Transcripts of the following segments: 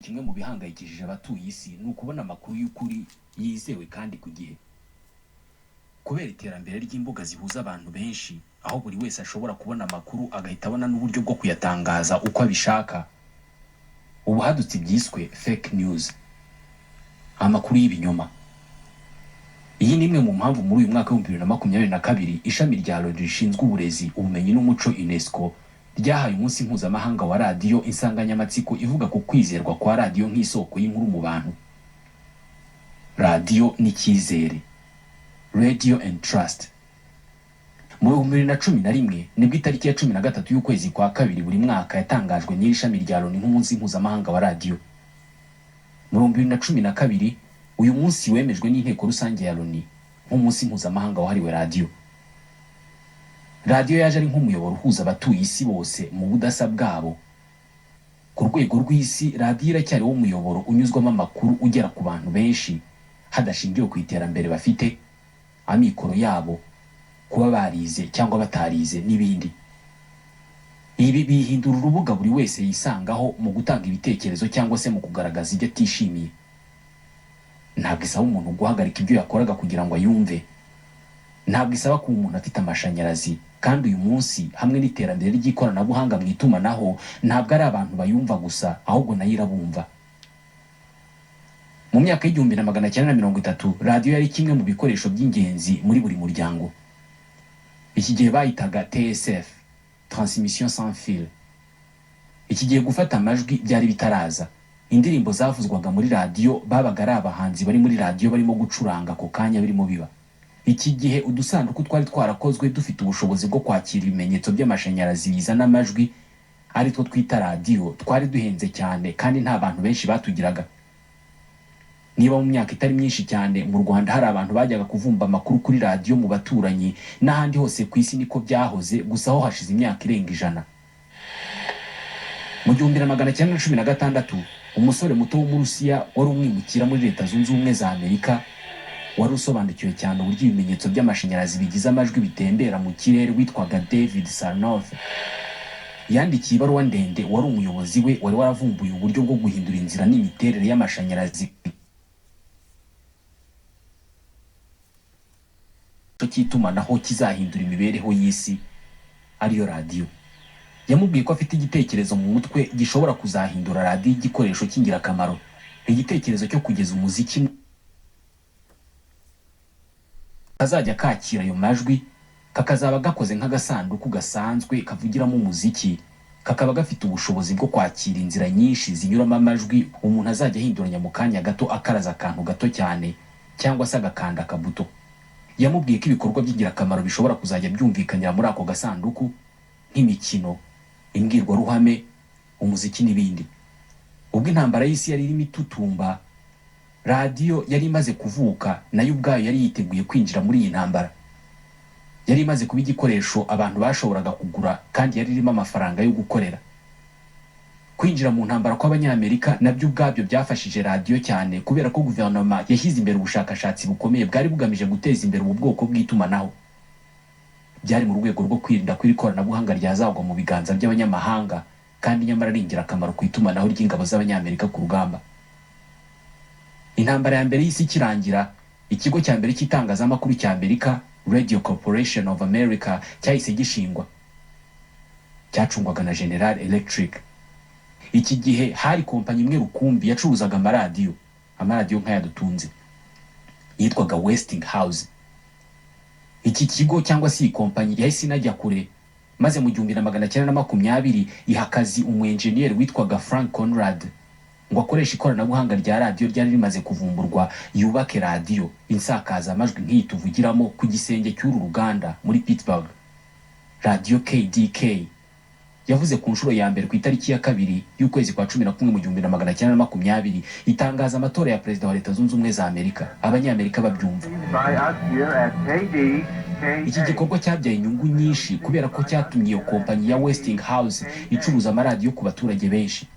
Kimwe mu bihangayikishije abatuye isi ni ukubona amakuru y'ukuri, yizewe kandi ku gihe. Kubera iterambere ry'imbuga zihuza abantu benshi, aho buri wese ashobora kubona amakuru agahita abona n'uburyo bwo kuyatangaza uko abishaka, ubu hadutse ibyiswe fake news, amakuru y'ibinyoma. Iyi ni imwe mu mpamvu muri uyu mwaka w'2022 ishami rya Loni rishinzwe uburezi, ubumenyi n'umuco, UNESCO, ryahaye umunsi mpuzamahanga wa radiyo insanganyamatsiko ivuga ku kwizerwa kwa radiyo nk'isoko y'inkuru mu bantu, radiyo n'icyizere, radio and trust. Mu 2011 nibwo itariki ya 13 y'ukwezi kwa kabiri buri mwaka yatangajwe n'iri shami rya Loni nk'umunsi mpuzamahanga wa radiyo. Mu 2012 uyu munsi wemejwe n'inteko rusange ya Loni nk'umunsi mpuzamahanga wahariwe radiyo. Radiyo yaje ari nk'umuyoboro uhuza abatuye isi bose mu budasa bwabo. Ku rwego rw'isi, radiyo iracyariwo umuyoboro unyuzwamo amakuru ugera ku bantu benshi hadashingiwe ku iterambere bafite, amikoro yabo, kuba barize cyangwa batarize n'ibindi. Ibi bihindura urubuga buri wese yisangaho mu gutanga ibitekerezo cyangwa se mu kugaragaza ibyo atishimiye. Ntabwo isaba umuntu guhagarika ibyo yakoraga kugira ngo ayumve. Ntabwo isaba kuba umuntu afite amashanyarazi, kandi uyu munsi hamwe n'iterambere ry'ikoranabuhanga mu itumanaho, ntabwo ari abantu bayumva gusa, ahubwo nayo irabumva. Mu myaka y'1930, radiyo yari kimwe mu bikoresho by'ingenzi muri buri muryango. Iki gihe bayitaga TSF, transmission sans fil. Iki gihe gufata amajwi byari bitaraza. Indirimbo zavuzwaga muri radiyo babaga ari abahanzi bari muri radiyo barimo gucuranga ako kanya birimo biba. Iki gihe udusanduku twari twarakozwe dufite ubushobozi bwo kwakira ibimenyetso by'amashanyarazi bizana amajwi, ari two twita radiyo, twari duhenze cyane kandi nta bantu benshi batugiraga. Niba mu myaka itari myinshi cyane mu Rwanda hari abantu bajyaga kuvumba amakuru kuri radiyo mu baturanyi, n'ahandi hose ku isi niko byahoze, gusa ho hashize imyaka irenga 100. Mu 1916, umusore muto w'Umurusiya wari umwimukira muri Leta Zunze Ubumwe za Amerika, wari usobanukiwe cyane uburyo ibimenyetso by'amashanyarazi bigize amajwi bitembera mu kirere, witwaga David Sarnoff, yandikiye ibaruwa ndende wari umuyobozi we wari waravumbuye uburyo bwo guhindura inzira n'imiterere y'amashanyarazi cy'itumanaho kizahindura imibereho y'isi, ariyo radiyo. Yamubwiye ko afite igitekerezo mu mutwe gishobora kuzahindura radiyo igikoresho cy'ingirakamaro, igitekerezo cyo kugeza umuziki kazajya kakira ayo majwi, kakazaba gakoze nk'agasanduku gasanzwe kavugiramo umuziki, kakaba gafite ubushobozi bwo kwakira inzira nyinshi zinyuramo amajwi, umuntu azajya ahinduranya mu kanya gato akaraza akantu gato cyane cyangwa se agakanda akabuto. Yamubwiye ko ibikorwa by'ingirakamaro bishobora kuzajya byumvikanira muri ako gasanduku, nk'imikino, imbwirwaruhame, umuziki n'ibindi. Ubwo intambara y'isi yari irimo itutumba, radiyo yari imaze kuvuka, nayo ubwayo yari yiteguye kwinjira muri iyi ntambara. Yari imaze kuba igikoresho abantu bashoboraga kugura kandi yari irimo amafaranga yo gukorera. Kwinjira mu ntambara kw'Abanyamerika nabyo ubwabyo byafashije radiyo cyane, kubera ko guverinoma yashyize imbere ubushakashatsi bukomeye bwari bugamije guteza imbere ubu bwoko bw'itumanaho. Byari mu rwego rwo kwirinda ko iri koranabuhanga ryazagwa mu biganza by'abanyamahanga, kandi nyamara ari ingirakamaro ku itumanaho ry'ingabo z'Abanyamerika ku rugamba. Intambara ya mbere y'isi ikirangira, ikigo cya mbere cy'itangazamakuru cya Amerika, Radio Corporation of America, cyahise gishingwa. Cyacungwaga na General Electric. Iki gihe hari kompanyi imwe rukumbi yacuruzaga amaradiyo, amaradiyo nk'aya dutunze, yitwaga Westinghouse. Iki kigo cyangwa se iyi kompanyi yahise inajya kure, maze mu 1920 iha akazi umu enjeniyeri witwaga Frank Conrad ngo akoreshe ikoranabuhanga rya radiyo ryari rimaze kuvumburwa, yubake radiyo insakazamajwi nk'iyi tuvugiramo ku gisenge cy'uru ruganda muri Pittsburgh. Radiyo KDK yavuze ku nshuro ya mbere ku itariki ya 2 y'ukwezi kwa 11 mu 1920, itangaza amatora ya perezida wa Leta Zunze Ubumwe za Amerika, Abanyamerika babyumva. By us here at KDKA. Iki gikorwa cyabyaye inyungu nyinshi, kubera ko cyatumye iyo kompanyi ya Westinghouse icuruza amaradiyo ku baturage benshi.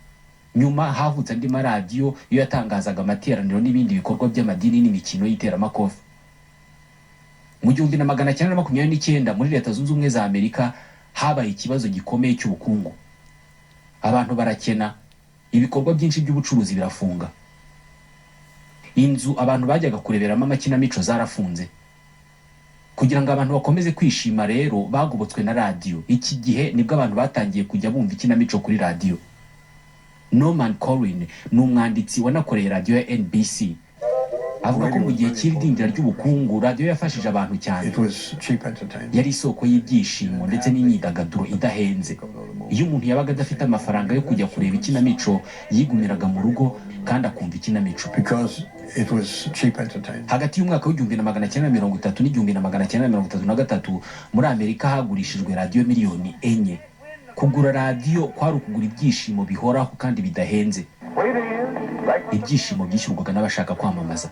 Nyuma havutse andi maradiyo yo yatangazaga amateraniro n'ibindi bikorwa by'amadini n'imikino y'iteramakofe. Mu 1929 muri Leta Zunze Ubumwe za Amerika habaye ikibazo gikomeye cy'ubukungu, abantu barakena. Ibikorwa byinshi by'ubucuruzi birafunga. Inzu abantu bajyaga kureberamo amakinamico zarafunze. Kugira ngo abantu bakomeze kwishima rero, bagobotswe na radiyo. Iki gihe nibwo abantu batangiye kujya bumva ikinamico kuri radiyo. Norman Corwin ni umwanditsi wanakoreye radiyo ya NBC. Avuga ko mu gihe cy'idindira ry'ubukungu, radiyo yafashije abantu cyane. It was cheap entertainment. Yari isoko y'ibyishimo ndetse n'imyidagaduro idahenze. Iyo umuntu yabaga adafite amafaranga yo kujya kureba ikinamico, yigumiraga mu rugo kandi akumva ikinamico. Because it was cheap entertainment. Hagati y'umwaka w'1930 n'1933, muri Amerika hagurishijwe radiyo miliyoni 4. Kugura radiyo kwari ukugura ibyishimo bihoraho kandi bidahenze, ibyishimo byishyurwaga n'abashaka kwamamaza.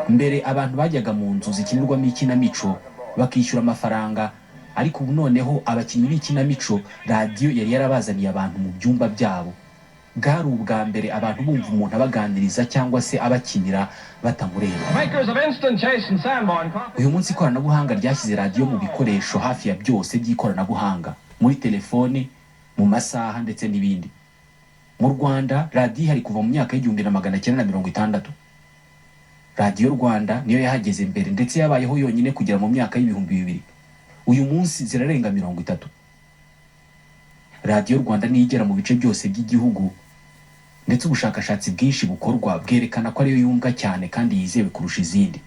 Mbere abantu bajyaga mu nzu zikinirwamo ikinamico bakishyura amafaranga, ariko ubu noneho abakinnyi b'ikinamico, radiyo yari yarabazaniye abantu mu byumba byabo. Bwari ubwa mbere abantu bumva umuntu abaganiriza cyangwa se abakinira batamureba. Makers of Instant Chase and Sanborn Coffee. Uyu munsi ikoranabuhanga ryashyize radiyo mu bikoresho hafi ya byose by'ikoranabuhanga, muri telefoni, mu masaha ndetse n'ibindi. Mu Rwanda radiyo ihari kuva mu myaka y'1960. Radiyo Rwanda niyo yahageze mbere, ndetse yabayeho yonyine kugera mu myaka y'2000. Uyu munsi zirarenga 30. Radiyo Rwanda niyo igera mu bice byose by'igihugu, ndetse ubushakashatsi bwinshi bukorwa bwerekana ko ariyo yumvwa cyane kandi yizewe kurusha izindi.